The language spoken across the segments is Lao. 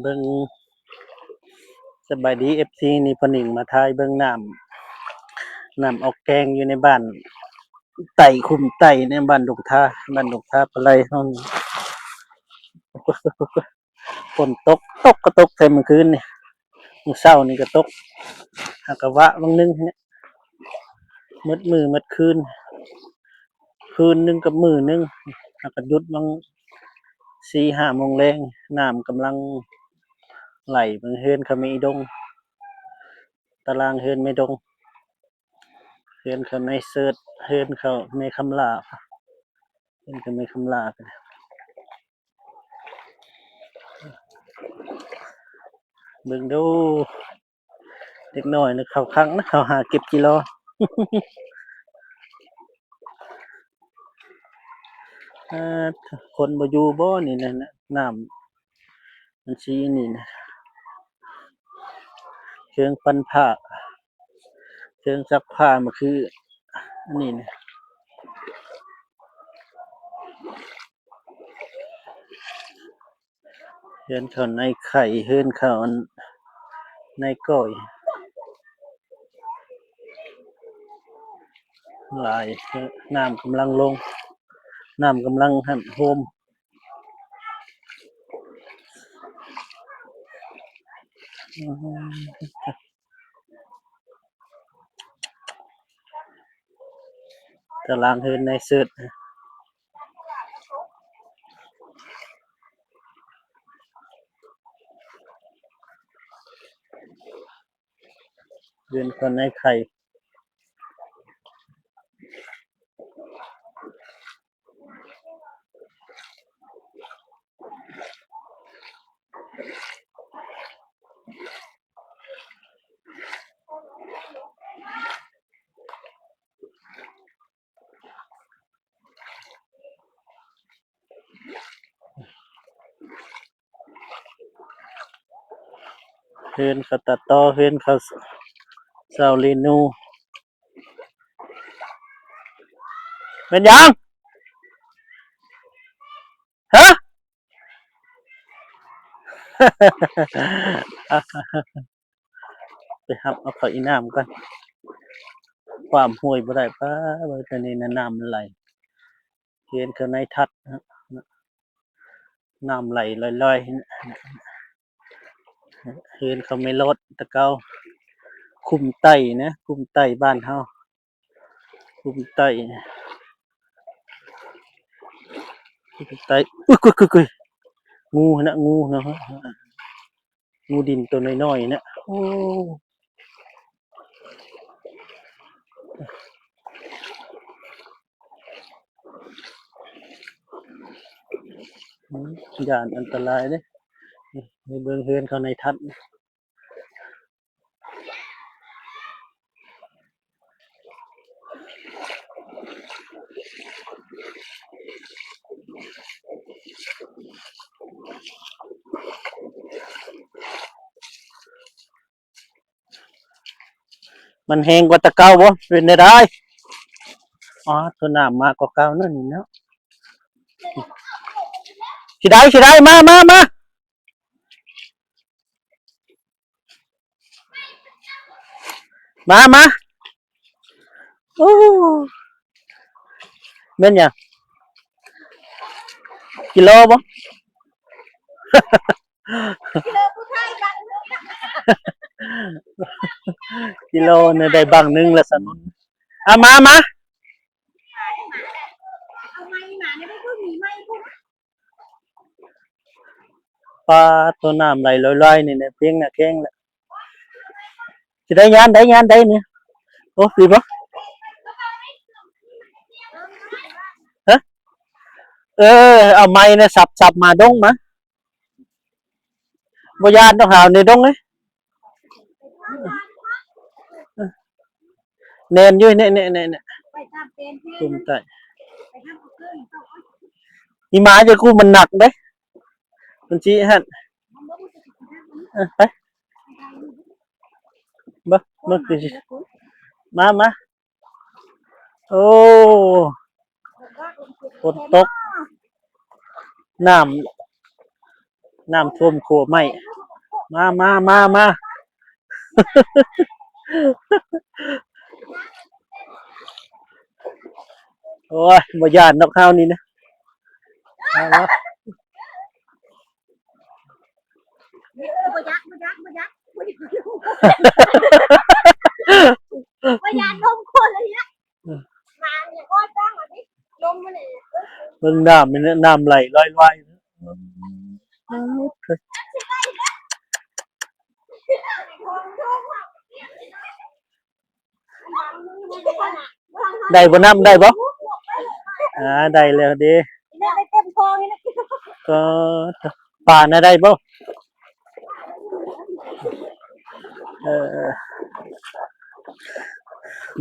ເບິ່ງ ສະບາຍດີ ເອັຟຊີ ນີ້ ພໍ່ໜິງມາຖ່າຍເບິ່ງນ້ຳ ນ້ຳອອກແກງຢູ່ໃນບ້ານໃຕ້ ຄຸ້ມໃຕ້ ໃນບ້ານດົງທາ ບ້ານດົງທາປາໄລເຮົານີ້. ຝົນຕົກ ຕົກກໍຕົກແຕ່ມື້ຄືນນີ້ ມື້ເຊົ້ານີ້ກໍຕົກ ຫາກະວະວັງໜຶ່ງນີ້ ໝົດມື້ໝົດຄືນ ຄືນໜຶ່ງກັບມື້ໜຶ່ງ ຫາກະຢຸດວັງສີ່ຫ້າໂມງແລງ. ນ້ຳກຳລັງໄຫຼເບິ່ງເຮືອນເຂົາແມ່ອີດົງ ຕາລາງເຮືອນແມ່ດົງ ເຮືອນເຂົານາຍເສີດ ເຮືອນເຂົາແມ່ຄຳຫຼ້າ ເຮືອນເຂົາແມ່ຄຳຫຼ້າ. ເບິ່ງດູ ເດັກນ້ອຍນະ ເຂົ້າຄັກນະ ເຂົ້າຫາເກັບຈີ່ລໍ. ອາ ຄົນບໍ່ຢູ່ບໍ່ນີ້ນະ ນ້ຳມັນຊິອັນນີ້ນະ ເຄື່ອງປັ່ນຜ້າ ເຄື່ອງຊັກຜ້າ ມັນຄືອັນນີ້ນະ. ເຮືອນເຂົານາຍໄຂ່ ເຮືອນເຂົານາຍກ້ອຍ ຫຼາຍ ນ້ຳກຳລັງລົງ ນ້ຳກຳລັງຫັ້ນໂຮມ. ຕາລາງເຮືອນນາຍເສີດ ເຮືອນເຂົານາຍໄຂ່. ເຮືອນເຂົາຕັດຕໍ່ ເຮືອນເຂົາຊາວເລນູ. ແມ່ນຫຍັງ? ຮະ? ໄປຮັບເອົາເຂົ້າອີນ້ຳກ່ອນ ຂ້າມຫ້ວຍບໍ່ໄດ້. ປ້າ ເບິ່ງແຕ່ນີ້ນະ ນ້ຳມັນໄຫຼ ເຮືອນເຂົານາຍທັດ ນ້ຳໄຫຼລອຍໆ. ເຮືອນເຂົາແມ່ຫຼອດ ແຕ່ເກົ່າ ຄຸ້ມໃຕ້ນະ ຄຸ້ມໃຕ້ບ້ານເຮົາ ຄຸ້ມໃຕ້ ຄຸ້ມໃຕ້. ອຸ້ຍ ກຸ້ຍ ກຸ້ຍ ກຸ້ຍ ງູຫັ້ນນະ ງູນະ ງູດິນໂຕນ້ອຍໆນະ. ໂອ້ ຢ້ານອັນຕະລາຍເດ້. ນີ້ ເບິ່ງເຮືອນເຂົານາຍທັດ. ມັນແຮງກວ່າແຕ່ເກົ່າບໍ່? ເປັນແນວໃດ? ອໍ ໂຕນ້ຳມາກວ່າເກົ່ານັ້ນນີ້ເນາະ. ຊິໄດ້ ຊິໄດ້ ມາ ມາ ມາ. ມາ ມາ. ໂອ້ ແມ່ນຫຍັງ? ກິໂລບໍ່? ກິໂລນະ ໄດ້ບັງໜຶ່ງລະສະໜຸນ. ອາ ມາ ມາ. ປາດໂຕ ນ້ຳໄຫຼລອຍໆນີ້ນະ ເພງນະແຂງລະ. ຊິໄດ້ຍານໃດ ຍານໃດນີ້? ໂອ້ ປີບໍ່? ຮະ? ເອີ ເອົາໄມ້ນະ ສັບ ສັບມາດົງມາ. ບໍ່ຢ້ານດອກ ຫາວໃນດົງເອີຍ. ແໜ້ນຢູ່ ແໜ້ນ ແໜ້ນ ແໜ້ນ ແໜ້ນ ກຸ່ມໃຕ້. ອີໝາຈະກູມັນໜັກເດ້ ມັນຊິຫັ້ນ. ເອີ ໄປ ເບິ່ງ ເບິ່ງ ມາ ມາ. ໂອ້ ຝົນຕົກ ນ້ຳ ນ້ຳຖ້ວມຂົວໄມ້ ມາ ມາ ມາ ມາ ໂອ້ຍ ບໍ່ຢ້ານດອກເຮົານີ້ນະ ມາ ມາ ບໍ່ຢ້ານ ບໍ່ຢ້ານ ບໍ່ຢ້ານ ບໍ່ຢ້ານລົມຄົນເລີຍນະ ມານີ້ໂອ້ຍ ຕ້ອງເອົາຕິ ລົມມັນນີ້ ເບິ່ງນ້ຳນີ້ນະ ນ້ຳໄຫຼລອຍໆ ໄດ້ບໍ່ ນ້ຳໄດ້ບໍ່? ອາ ໄດ້ແລ້ວເດ້ ກໍປານະໄດ້ບໍ່? ເອີ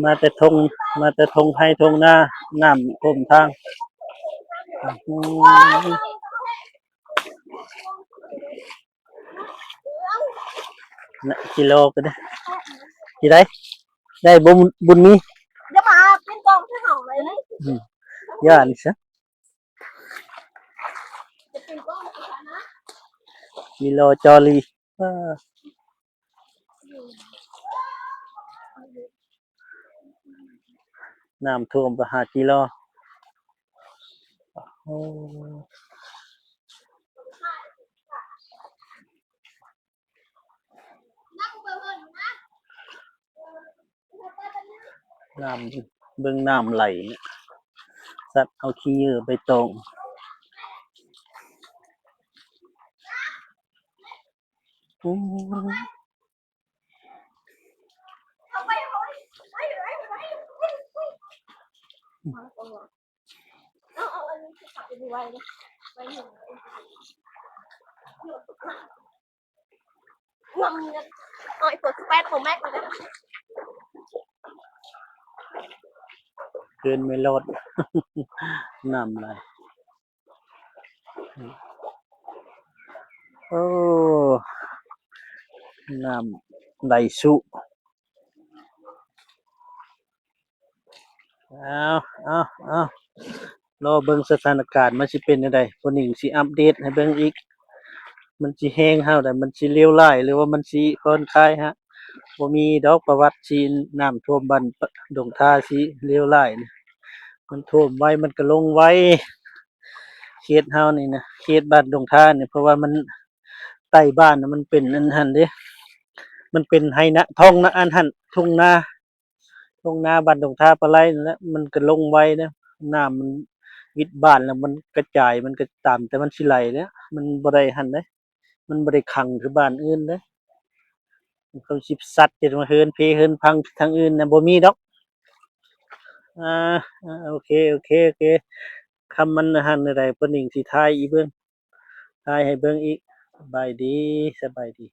ມາແຕ່ທົ່ງ ມາແຕ່ທົ່ງໄຮ່ທົ່ງນາ ນ້ຳຖ້ວມທາງ ອືມ. ນະ ກິໂລກໍໄດ້ ຊິໄດ້ ໄດ້ບໍ່ ບຸນມີ ຢ່າມາເປັນກອງໃສ່ເຮົາເລີຍ ອືມ ຢ້ານຊະ ກິໂລຈໍລີ ເອີ ນ້ຳຖ້ວມປະຫາດກິໂລ ໂອ້ ນ້ຳ ເບິ່ງນ້ຳໄຫຼ ສັດເອົາຂີ້ເຫຍື້ອໃບຕອງ ອືມ. ເກີນໄມ່ລອດ ນ້ຳຫຼາຍ. ໂອ້ ນ້ຳໄຫຼຊຸ ເອົາ ເອົາ ເອົາ ລໍເບິ່ງສະຖານະການມັນຊິເປັນແນວໃດ ພໍ່ນິງຊິອັບເດດໃຫ້ເບິ່ງອີກ ມັນຊິແຮງເຮົາໃດ ມັນຊິເລວຮ້າຍ ຫຼືວ່າມັນຊິຜ່ອນຄາຍຮະ ບໍ່ມີດອກປະຫວັດຊິນ້ຳຖ້ວມບ້ານດົງທາຊິເລວຮ້າຍ ມັນຖ້ວມໄວ ມັນກໍລົງໄວ. ເຂດເຮົານີ້ນະ ເຂດບ້ານດົງທານີ້ ເພາະວ່າມັນໃຕ້ບ້ານນະ ມັນເປັນອັນຫັ້ນເດ້ ມັນເປັນໄຮ່ນາ ທ້ອງນາ ອັນຫັ້ນ ທົ່ງນາ ທົ່ງນາບ້ານດົງທາປາໄລນັ້ນແຫຼະ ມັນກໍລົງໄວເດ້ ນ້ຳມັນວິດບ້ານແລ້ວ ມັນກະຈາຍ ມັນກໍຕາມແຕ່ມັນຊິໄຫຼແຫຼະ ມັນບໍ່ໄດ້ຫັ້ນເດ້ ມັນບໍ່ໄດ້ຂັງຄືບ້ານອື່ນເດ້ ເຂົາຊິຊັດຈະມາເຮືອນເພເຮືອນພັງທາງອື່ນນະ ບໍ່ມີດອກ. ອ່າ ໂອເຄ ໂອເຄ ໂອເຄ ຄຳມັນຫັ້ນແນວໃດ ປ້ານິງຊິຖ່າຍອີກເບິ່ງ ຖ່າຍໃຫ້ເບິ່ງອີກ. ສະບາຍດີ ສະບາຍດີ.